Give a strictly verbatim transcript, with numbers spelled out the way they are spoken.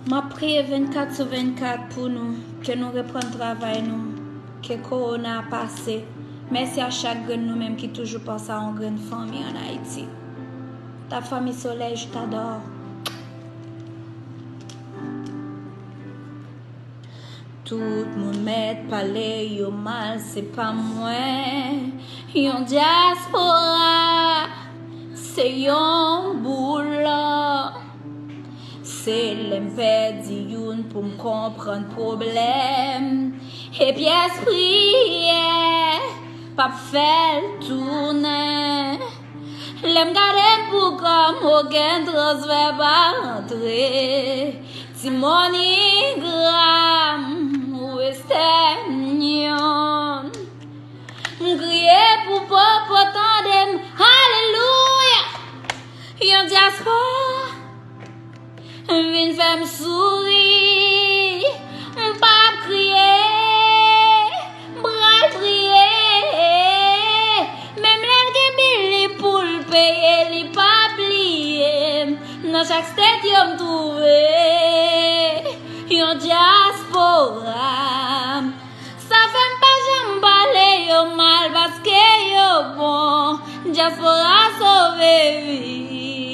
M ap priye vennkat sou vennkat pou nou, ke nou reprann travay nou, ke kowona a pase. Mèsi a chak grenn nou menm ki toujou panse a yon grenn fanmi ann Ayiti. Ta fanmi Solèy, je t'adore. Tout moun mèt pale yo mal, se pa mwen. Yon dyaspora, se yon boul. Se lè m pèdi youn pou m konprann pwoblèm. E pyès priyè p ap fè l tounen. Lè m gade m pou kò m, okenn transfè pa rantre. Ti MoneyGram, Western Union. M kriye pou popo tande m. Alelouya! Yon dyaspora vin fè m souri. M p ap kriye, m pral priye. Menm lè l gen bil li pou l peye, li pa bliye m. Nan chak state yo m twouve yon dyaspora. Sa fè m pa janm pale yo mal paske yo bon. Dyaspora sove vi.